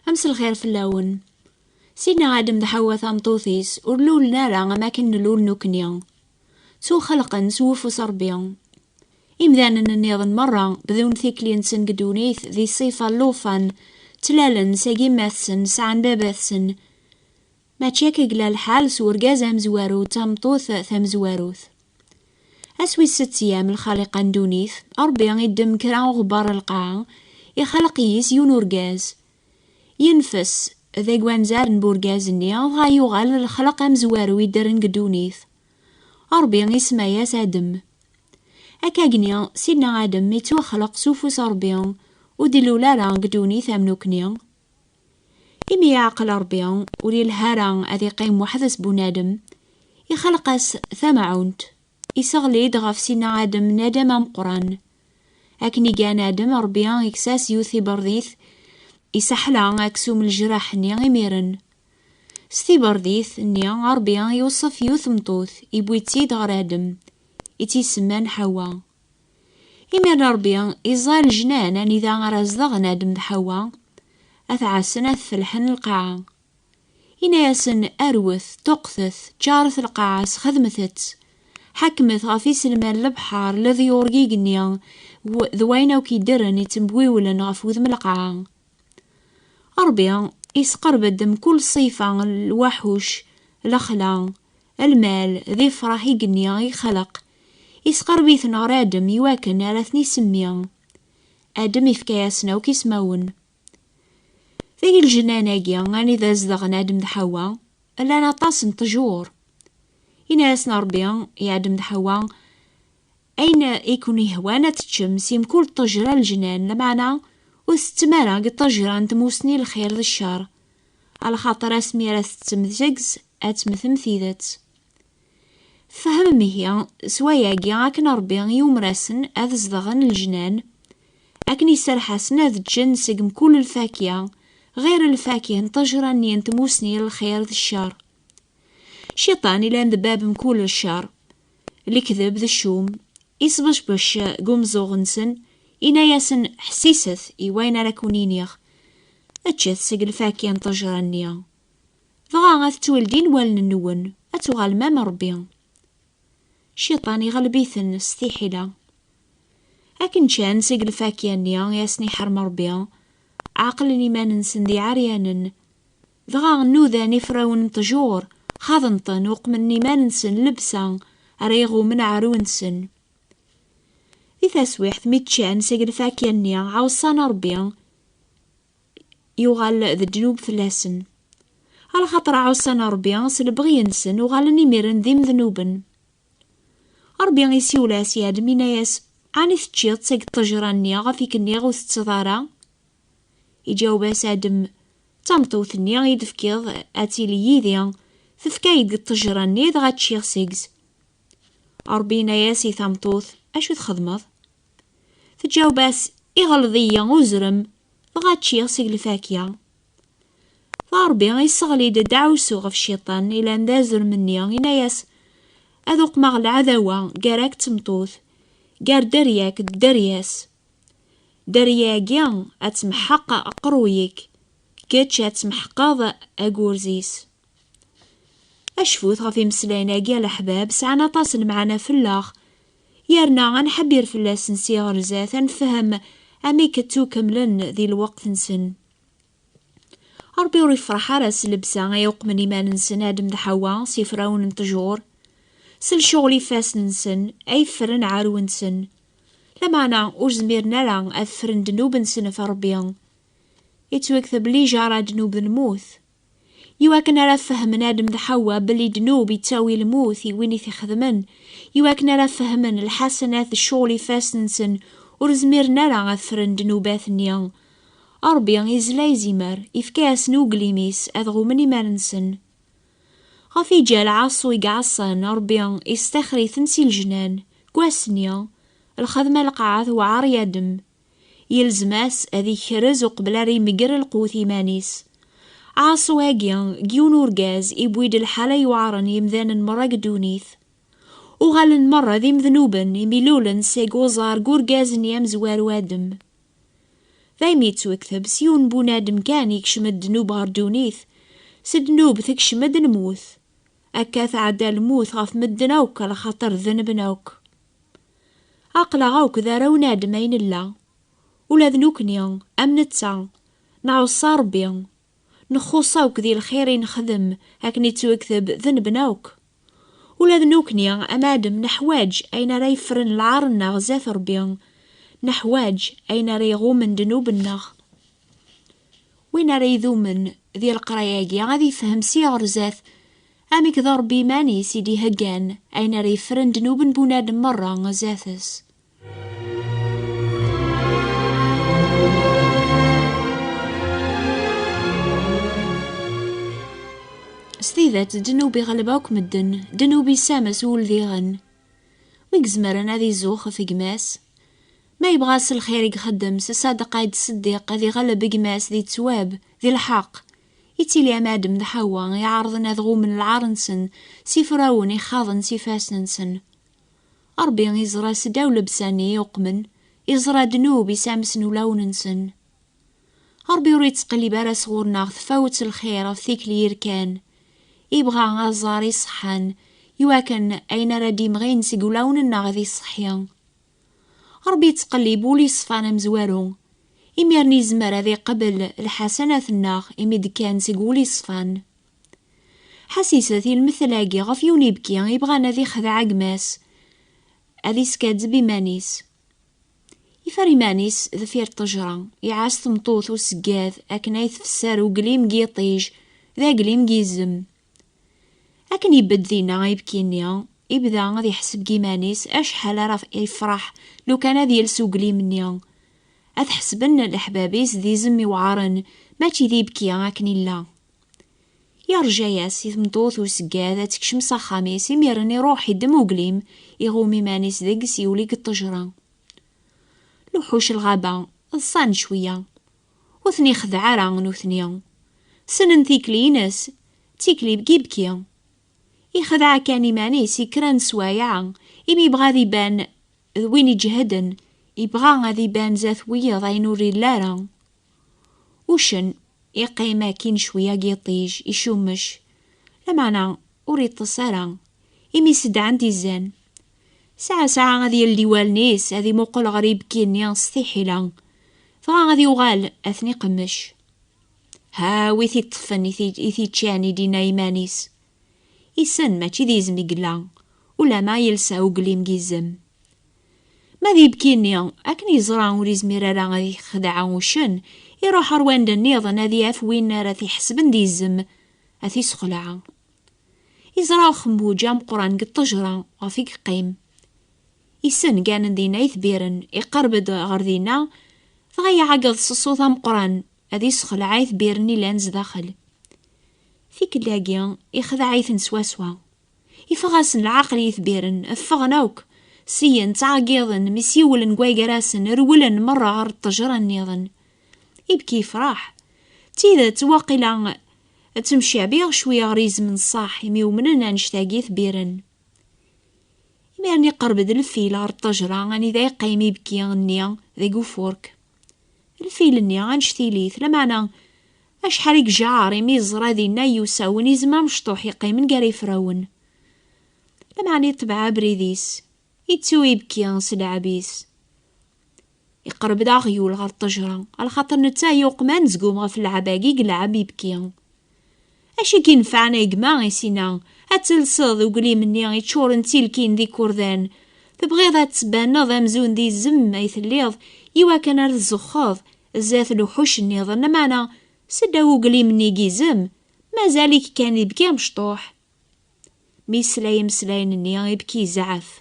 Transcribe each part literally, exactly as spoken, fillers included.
Am s lxir fell-awen. Sidna Adem d Ḥawa tameṭṭut-is ur lulen ara am akken nlul nukni. Ttuxelqen s wufus Ṛebbi. Imdanen nniḍen merra bdun tikli-nsen deg ddunit di ṣṣifa n llufan, ttlalen seg yemma-tsen, sɛan baba-tsen. Mačči akka i yella lḥal s urgaz amezwaru d tameṭṭut tamezwarut. Ass wis setta yam lxaliqa n ddunit, Ṛebbi iddem kra uɣebbar n lqaɛa, ixleq yis yiwen urgaz. Yenfes deg wanzaren n urgaz-nni, dɣa yuɣal lexleq amezwaru iddren deg ddunit. Ṛebbi isemma-yas Adem. Akkagni, Sidna Adem ittwaxleq s ufus Ṛebbi, ur d-ilul ara deg ddunit am nukni. Imi yeɛqel Ṛebbi, ur yelha ara ad iqqim weḥd-s bunadem, ixleq-as tamɛunt, iseɣli-d ɣef Sidna Adem nadam ameqqran. Akken i gan Adem, Ṛebbi ikkes-as yiwet tiberdit, isaḥla aksum n lejraḥ-nni imiren. S tiberdit-nni, Ṛebbi iweṣṣef yiwet tmeṭṭut, iwwi-tt-id ɣer Adem, i tt-isemman Ḥawa. Imiren Ṛebbi iẓẓa lejnan anida ara zedɣen Adem d Ḥawa, ad t-ɛassen, ad t-felḥen lqaɛa. Inna-yasen: "Arwet, ṭuqqtet, ččaret lqaɛa, sxedmet-tt. Ḥakmet ɣef iselman n lebḥer, leḍyur n yigenni, w-, d wayen akk iddren ittembiwlen ɣef wudem n lqaɛa." Ṛebbi isqerb-d mkul ṣṣifa n lwaḥuc, lexla, lmal, d ifrax igenni i ixleq. Isqerb-iten ɣer Adem iwakken ara ten-isemmi. Adem ifka-yasen akk ismawen. Deg lejnan-agi anida zedɣen Adem d Ḥawa, llan aṭas n ṭṭjur. Inna-yasen Ṛebbi i Adem d Ḥawa: "Ayen i ken-ihwan ad teččem si mkul ṭṭejra n lejnan, lameɛna ur tettem ara deg ṭṭejra n tmusni n lxir d ccer, alaxaṭer asmi ara tettem deg-s ad temmtem tidet." Tfehmem ihi s wayagi akken Ṛebbi yumer-asen ad zedɣen lejnan, akken iserreḥ-asen ad ččen seg mkul lfakya, ɣir lfakya n ṭṭejra-nni n tmusni n lxir d ccer. Cciṭan ilan d bab mkul ccer, lekdeb d ccum, isbecbec deg umeẓẓuɣ-nsen, inna-yasen: "Ḥessiset i wayen ara ken-iniɣ, ččet seg lfakya n ṭṭejra-nni, dɣa ad ttwaldin wallen-nwen, ad tuɣalem am Ṛebbi." Cciṭan iɣleb-iten s tiḥila. Akken ččan seg lfakya-nni i asen-iḥrem Ṛebbi, ɛeqlen iman-nsen d iɛeryanen. Dɣa nudan ifrawen n ṭṭjur, xaḍen-ten, uqmen iman-nsen llebsa ara iɣumen aɛrur-nsen. Di taswiḥt mi ččan seg lfakya-nni, ɛuṣan Ṛebbi, yuɣal d ddnub fell-asen. Alaxaṭer ɛuṣan Ṛebbi s lebɣi-nsen, uɣalen imiren d imednuben. Ṛebbi isiwel-as i Adem, inna-yas: "Ɛni teččiḍ seg ṭṭejra-nni ɣef i k-nniɣ ur tetteḍ ara?" Iǧaweb-as Adem: "Tameṭṭut-nni i d-tefkiḍ ad tili yid-i, tefka-yi-d deg ṭṭejra-nni, dɣa ččiɣ seg-s." Ṛebbi inna-yas i tameṭṭut: "Acu txedmeḍ?" Tǧaweb-as: "Iɣleḍ-iyi uzrem, dɣa ččiɣ seg lfakya." Dɣa Ṛebbi isseɣli-d ddeɛwessu ɣef Cciṭan ilan d azrem-nni, inna-yas: "Ad uqmeɣ lɛadawa gar-ak d tmeṭṭut, gar dderya-k d dderya-s. Dderya-agi ad temḥeq aqerruy-ik, kečč ad temḥeqeḍ agurz-is." Acfut ɣef imeslayen-agi, a leḥbab, sɛan aṭas n lmeɛna fell-aɣ, yerna ad nḥebbir fell-asen si ɣer zdat, ad nefhem amek ttukemlen di lweqt-nsen. Ṛebbi ur ifreḥ ara s llebsa ay uqmen iman-nsen Adem d Ḥawa s ifrawen n ṭṭjur, s lecɣel ifassen-nsen ay ffren aɛrur-nsen. Lameɛna ur zmiren ara ad ffren ddnub-nsen ɣef Ṛebbi. Yettwakteb lijaṛa ddnub d lmut. Iwakken ara fehmen Adem d Ḥawa belli ddnub yettawi lmut i win i t-ixedmen, iwakken ara fehmen lḥasanat d ccɣel ifassen-nsen ur zmiren ara ad ffren ddnubat-nni. Ṛebbi izla izimer, ifka-yasen uglim-is ad ɣumen iman-nsen. Ɣef iǧǧa lɛaṣu i iɛeṣṣan, Ṛebbi istixer-iten si lejnan, deg wass-nni, lxedma n lqaɛa tewɛer i Adem. Yelzem-as ad ikrez uqbel ara imegger lqut iman-is. Aɛaṣu-agi, deg yiwen urgaz, iwwi-d lḥala yuɛren yemdanen merra deg ddunit. Uɣalen merra d imednuben imi lulen seg uẓar n urgaz-nni amezwaru Adem. D Daymi yettwekteb s yiwen n bunadem kan yekcem-d ddnub ɣer ddunit, s ddnub tekcem-d lmut. Akka tɛedda lmut ɣef medden akk, lxaṭer denben akk. Aql-aɣ akk d arraw n Adem ay nella. Ula d nekkni, am netta, nɛuṣa Ṛebbi. Nxuṣṣ akk di lxir i nexdem, akken ittwekteb denben akk. Ula d nekkni, am Adem, neḥwaǧ ayen ara yeffren lɛar-nneɣ zdat Ṛebbi. Neḥwaǧ ayen ara iɣummen ddnub-nneɣ. Win ara idumen di leqraya-agi ad ifhem si ɣer zdat amek d Ṛebbi iman-is i d-iheggan ayen ara yeffren ddnub n bunadem merra zdat-s. S tidet, ddnub iɣleb akk medden, ddnub isames ul diɣen. Wi izemren ad izux ɣef gma-s? Ma yebɣa s lxir i ixeddem, s ṣṣadaqa i d-ṣeddiq, ad iɣleb gma-s di ttwab, di lḥeqq. Ittili am Adem d Ḥawa iɛerḍen ad ɣummen lɛar-nsen s ifrawen ixaḍen s ifassen-nsen. Ṛebbi iẓra seddaw llebsa-nni i uqmen, iẓra ddnub isamsen ulawen-nsen. Ṛebbi ur ittqellib ara sɣur-neɣ tfawet n lxir ɣef tikli irkan. Ibɣa aẓar iṣeḥḥan, iwakken ayen ara d-imɣin seg ulawen-nneɣ ad iṣeḥḥi. Ṛebbi ittqellib ul iṣfan amezwaru, imiren izmer ad iqbel lḥasanat-nneɣ imi d-kkan seg wul iṣfan. Ḥassiset i lmettel-agi ɣef yiwen ibki ibɣan ad ixdeɛ gma-s, ad iskaddeb iman-is. Ifer iman-is deffir ṭṭejra, iɛass tmeṭṭut useggad akken ay tfesser uglim n yiṭij d aglim n yizem. Akken ibedd dinna ibki-nni, ibda ad iḥseb deg iman-is acḥal ara f-, ifreḥ lukan ad yels uglim-nni. Ad ḥesben leḥbab-is d izem iweɛren, mačči d ibki akken illa. Yerǧa-yas i tmeṭṭut useggad ad tekcem s axxam-is, imiren iruḥ iddem uglim, iɣum iman-is deg-s, iwel-ik ṭṭejra. Luḥuc n lɣaba ḍsan cwiya. Ur ten-ixdeɛ ara nutni. Ssnen tikli-ines, d tikli n yibki. Ixdeɛ kan iman-is i kra n sswayeɛ, imi yebɣa ad iban d win iǧehden, yebɣa ad iban zdat wiyeḍ ayen ur yelli ara. Uccen iqqim akkin cwiya deg yiṭij, icummec, lameɛna ur iṭṭes ara, imi sedɛen-t izan. Saɛa saɛa ad yeldi wallen-is, ad imuqel ɣer ibki-nni s tiḥila, dɣa ad yuɣal ad ten-iqemmec. Ha wi t-iṭṭfen i t-, i t-iččan, i d-inna iman-is. Issen mačči d izem i yella, ulamma yelsa uglim n yizem. Ma d ibki-nni, akken yeẓra ur izmir ara ad ixdeɛ uccen, iruḥ ar wanda nniḍen ad yaf win ara t-iḥesben d izem, ad t-isexleɛ. Iẓra uxemmuǧ ameqqran deg ṭṭejra ɣef i yeqqim. Issen ganen dinna itbiren, iqerreb-d ɣer dinna, dɣa iɛeggeḍ s ṣṣut ameqqran ad isexleɛ itbiren ilan zdaxel. Tikkelt-agi, ixdeɛ-iten swaswa. Iffeɣ-asen leɛqel i itbiren, ffɣen akk. Syen ttɛeggiḍen, mi siwlen deg waygar-asen, rewlen merra ɣer ṭṭejra nniḍen. Ibki yefreḥ. D tidet, waqila ad ttemcabiɣ cwiya ɣer yizem n ṣṣeḥ, imi umnen annect-agi itbiren. Imiren iqerreb-d lfil ɣer ṭṭejra anida yeqqim ibki-nni deg ufurk. Lfil-nni annect-ilit, lameɛna acḥal i ijeɛɛer imi yeẓra dinna yusa-wen izem amecṭuḥ yeqqimen gar ifrawen. Lameɛna itbeɛ abrid-is, ittu ibki s lɛeb-is. Iqerreb-d aɣyul ɣer ṭṭejra, alaxaṭer netta yuqem anezgum ɣef lɛeb-agi i yelɛeb ibki. Acu i k-inefɛen a gma, i s-inna, ad telseḍ uglim-nni iččuren d tilkin d ikurdan, tebɣiḍ ad tettbanneḍ amzun d izem ay telliḍ, iwakken ar tzexxeḍ zdat luḥuc nniḍen, lameɛna seddaw uglim-nni n yizem, mazal-ik kan ibki amecṭuḥ. Mi yesla i imeslayen-nni, ibki yezɛef.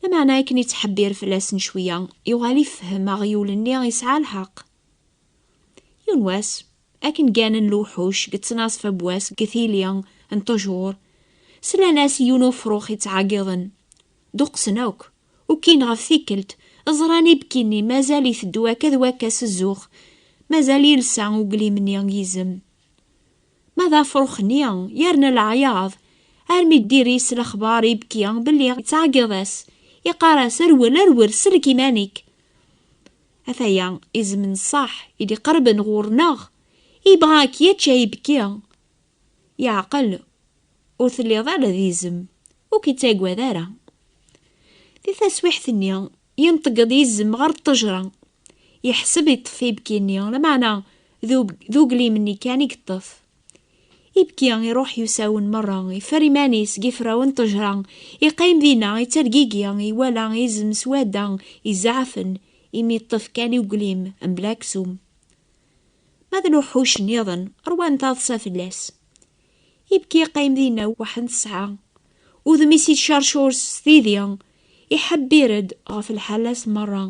Lameɛna akken ittḥebbir fell-asen cwiya, yuɣal ifhem aɣyul-nni yesɛa lḥeqq. Yiwen wass, akken gganen lewḥuc deg ttnaṣfa n wass deg tili n ṭṭujur, slan-as i yiwen ufrux ittɛeggiḍen. Duqsen akk, ukkin ɣef tikkelt, ẓran ibki-nni mazal iteddu akka d wakka s zzux, mazal yelsa uglim-nni n yizem. Ma d afrux-nni, yerna leɛyaḍ, armi d-iri s lexbar ibki belli yettɛeggiḍ-as, iqqar-as: "Rwel, rwel, sellek iman-ik!" Ataya izem n ṣṣeḥ i d-iqerben ɣur-neɣ, ibɣa ad k-yačč a ibki. Yeɛqel, ur telliḍ ara d izem, ur k-ittagad ara. Di taswiḥt-nni, yenṭeg-d izem ɣer ṭṭejra. Yeḥseb iṭṭef ibki-nni, lameɛna d ug-, d uglim-nni kan i yeṭṭef. Ibki iruḥ yusawen merra, ifer iman-is deg ifraw n ṭṭejra, iqqim dinna, ittergigi, iwala izem s wadda izeɛfen, imi yeṭṭef kan i uglim, mebla aksum. Ma d luḥuc nniḍen, rwan taḍsa fell-as. Ibki iqqim dinna waḥed n tesɛa. Udem-is ittcercur s tidi, iḥebbir-d ɣef lḥala-s merra.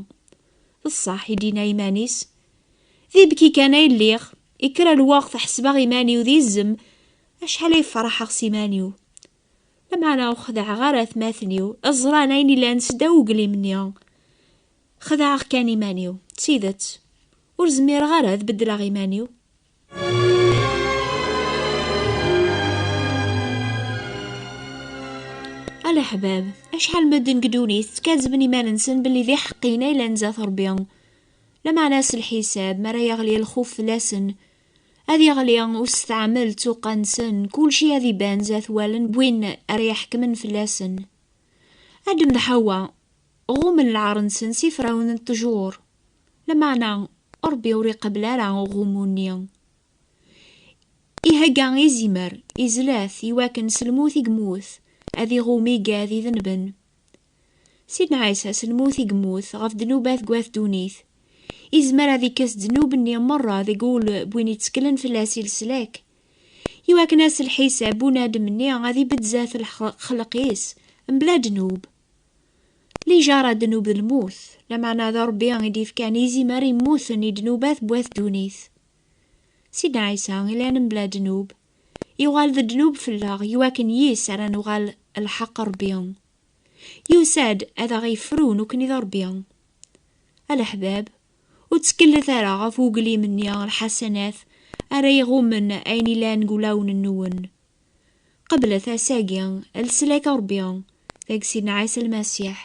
D ṣṣeḥ i d-yenna iman-is. D ibki kan ay lliɣ, ikker lweqt ḥesbeɣ iman-iw d izem, acḥal ay ferḥeɣ s iman-iw. Lameɛna ur xedɛeɣ ara atmaten-iw, ẓran ayen illan seddaw uglim-nni. Xedɛeɣ kan iman-iw, d tidet. Ur zmireɣ ara ad beddleɣ iman-iw. A leḥbab, acḥal medden deg ddunit ttkazben iman-nsen belli d iḥeqqiyen ay llan zdat Ṛebbi. Lameɛna s lḥisab, mi ara yeɣli lxuf fell-asen, ad yeɣli usteɛmel d tuqqa-nsen, kulci ad iban zdat wallen n win ara iḥekmen fell-asen. Adem d Ḥawa ɣummen lɛar-nsen s ifrawen n ṭṭjur, lameɛna Ṛebbi ur iqebbel ara uɣummu-nni. Ihegga izimer, izla-t, iwakken s lmut i yemmut, ad iɣum igad idenben. Sidna Ɛisa s lmut i yemmut ɣef ddnubat n wat ddunit. Izmer ad ikkes ddnub-nni merra deg wul n win itteklen fell-as i leslak. Iwakken ass lḥisab bunadem-nni ad ibedd zdat lxelq-is, mebla ddnub. Liǧara ddnub d lmut, lameɛna d Ṛebbi i d-ifkan izimer immuten i ddnubat n wat ddunit. Sidna Ɛisa, ilan mebla ddnub, yuɣal d ddnub fell-aɣ, iwakken yis ara nuɣal lḥeqq Ṛebbi. Yusa-d ad aɣ-yefru nekkni d Ṛebbi. A leḥbab, ur ttkellet ara ɣef uglim-nni n lḥasanat ara iɣummen ayen ilan deg wulawen-nwen. Qeblet ass-agi leslak n Ṛebbi deg Sidna Ɛisa Lmasiḥ.